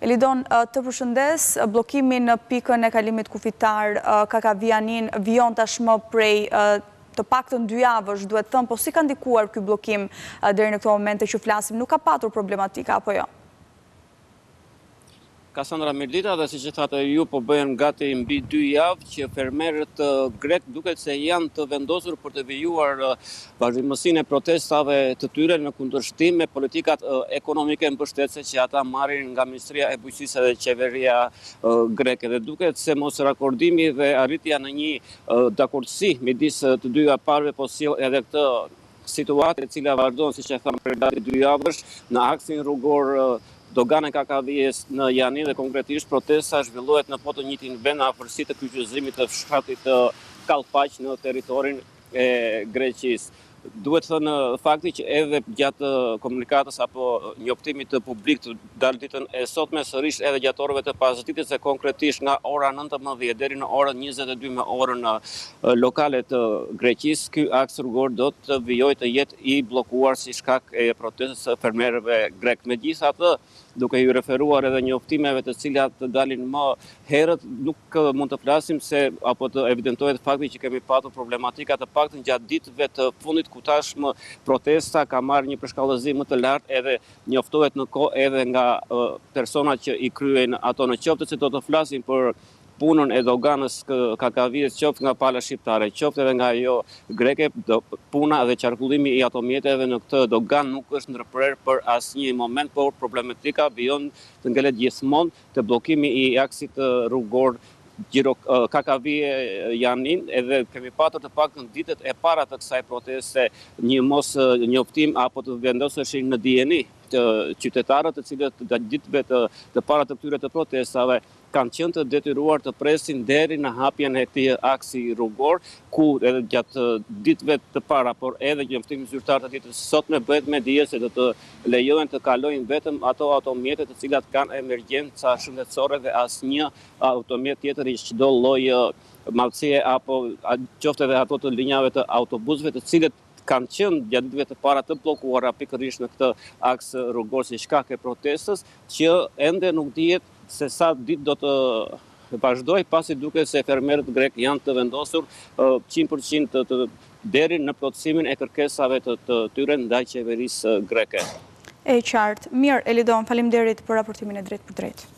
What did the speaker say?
Elidon, të përshëndes, bllokimi në pikën e kalimit kufitar Kakavijë-Janinë vijon tashmë prej të paktën dy javësh, duhet thënë, po si ka ndikuar ky bllokim deri në këto momente që flasim, nuk ka patur problematika, apo jo? Kasandra mirëdita dhe siç e thatë ju po bëhen gati mbi dy javë që fermerët grekë duket se janë të vendosur për të vijuar vazhdimësinë e protestave të tyre në kundërshtim me politikat ekonomike mbështetëse që ata marrin nga Ministria e Bujqësisë dhe qeveria greke dhe duket se mosrakordimi dhe arritja në një dakordësi midis të dyja palëve po sjell edhe këtë situatë e cila vazhdon, siç e thamë, prej gati dy javësh në aksin rrugor Doganë e Kakavijës në Janinë dhe konkretisht protesta zhvillohet në po të njëjtin vend në afërsi të kryqëzimit të fshatit Kallpaq në territorin e Greqisë. Duhet thënë fakti që edhe gjatë komunikatës apo njoftimit të publik të dalë ditën e sotme sërish edhe gjatë orëve të pasdites e konkretisht nga ora 19 deri në orën 22 me orën lokale të Greqisë, ky aks rrugor do të vijojë të jetë i bllokuar si shkak e protestës së fermerëve grekë. Megjithatë, duke iu referuar edhe njoftimeve të cilat dalin më herët, nuk mund të flasim se apo të evidentohet fakti që kemi patur problematika të paktën gjatë ditëve të fundit ku tashmë protesta ka marrë një përshkallëzim më të lartë edhe njoftohet në kohë edhe nga personat që i kryejnë ato në qoftë se do të flasim për punën e doganës Kakavijës qoftë nga pala shqiptare, qoftë edhe nga ajo greke, puna dhe qarkullimi i automjeteve në këtë doganë nuk është ndërprerë për asnjë moment, por problematika vijon të ngelet gjithmonë te bllokimi i aksit rrugor Kakavijë Janinë, edhe kemi patur të paktën ditët e para të kësaj proteste një mosnjoftim apo të vendoseshin në dijeni të qytetarët të cilët gjatë ditëve të, të para të këtyre të protestave kanë qenë të detyruar të presin deri në hapjen e këtij aksi rrugor, ku edhe gjatë ditëve të para, por edhe njoftimin zyrtar të ditës së sotme bëhet me dije se do të lejohen të kalojnë vetëm ato automjete të cilat kanë emergjenca shëndetësore dhe asnjë automjet tjetër i çdo lloj madhësie apo qoftë edhe ato të linjave të autobusëve të cilët kanë qenë gjatë ditëve të para të bllokuara pikërisht në këtë aks rrugor si shkak e protestës, që ende nuk dihet se sa ditë do të vazhdojë, pasi duket se fermerët grekë janë të vendosur 100% të, të deri në plotësimin e kërkesave të, të tyre ndaj qeverisë greke. E qartë. Mirë, Elidon, faleminderit për raportimin e drejtpërdrejtë.